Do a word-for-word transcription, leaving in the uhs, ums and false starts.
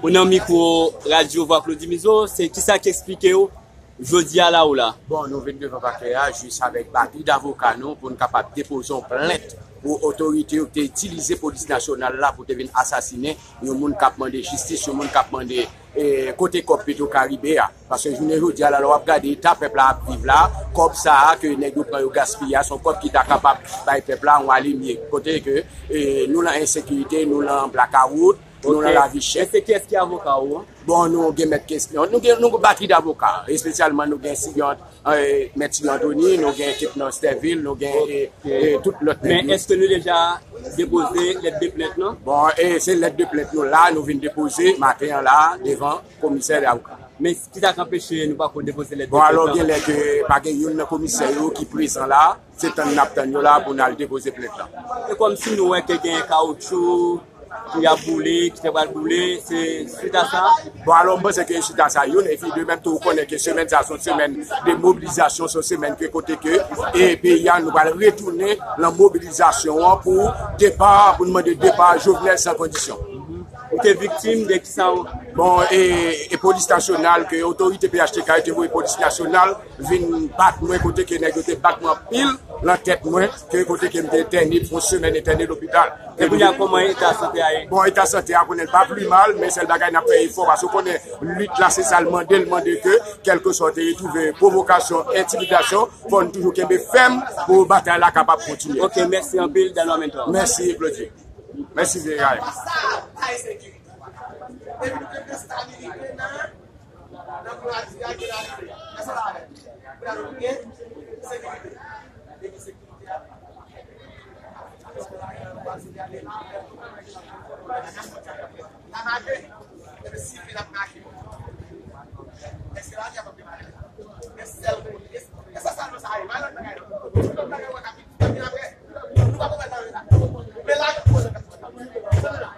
Ou nan mikwo Radyo Vwa Claude Mizo, se kisa ki eksplike w jodi a la ou la? Bon, nou vin devan pakè a jis avèk batri davoka nou pou n kapab depoze yon plent pou otorite yo ki te itilize polis nasyonal la pou te vin asasinen yon moun k ap mande jistis, yon moun k ap mande, e, kote kòb Petro Caribe a. Paske jounen jodi a la, lè w ap gade eta pèp la ap viv la, kòb sa a ke nèg yo pran yo gaspiye a, se yon kòb ki ta kapab bay pèp la yon alimye. Kote ke, e, nou nan ensekirite, nou nan blakawout, nou nan lavi chè. E se kiyès ki avoka ou an? Bon, nou gen mèt Kesyon, nou gen, nou gen batri davoka, espesyalman nou gen Sylvian, e, mèt Sylvian Anthony, nou gen Kepnan Stèvil, nou gen, e, e, tout lòt nèg yo. Men èske nou deja depoze lèt de plent lan? Bon, e se lèt de plent nou la, nou vin depoze maten an la devan komisè davoka. Men kisa k anpeche nou pako depoze lèt de plent lan? Bon, alò, genlè ke pa gen youn nan komisè yo ki prezan la, se tann n ap tann yo la pou n al depoze plent lan. E kòmsi nou wè ke gen kawotchou ki ap boule, ki te pral boule, se swit a sa? Bon, alò, m panse ke swit a sa youn, epi de menm tou, ou konnen ke semèn sa se yon semèn de mobilizasyon, se yon semèn ke kote ke, e peyi a, nou pral retounen nan mobilizasyon an pou depa, pou n mande depa Jovenel san kondisyon. Ou te viktim de kisa? Bon, e, e polis nasyonal, ke otorite P H T K yo te voye polis nasyonal vin bat mwen, kote ke nèg yo te bat mwen anpil nan tèt mwen, ke kote ke m te entène pou yon semèn, entène lopital. E kounye a, kòman eta sante a ye? Bon, eta sante a konnen l pa pli mal, men sèl bagay n ap fè efò, paske w konnen lit la se sa l mande, l mande ke kèlkeswa w te retwouve pwovokasyon, entimidasyon, fò n toujou kenbe fèm pou batay la kapab kontinye. Ok, mèsi anpil, Dano Mentor. Mèsi, Claudy. Mèsi, Veraye. Nan maladi a ki rive. Èske w dakò avè m? Pou nou gen sekirite. Depi sekirite a, èske w dakò avè m? Èske w dakò avè m? N a make. Epi si fè n ap make. Èske lari a p ap demare? Men sèl kote, e se sèlman sa a ye. Pa lòt bagay non. Lòt bagay w ap kapab vin apre. Nou pa konprann nan la. Men la, nou konprann nan la.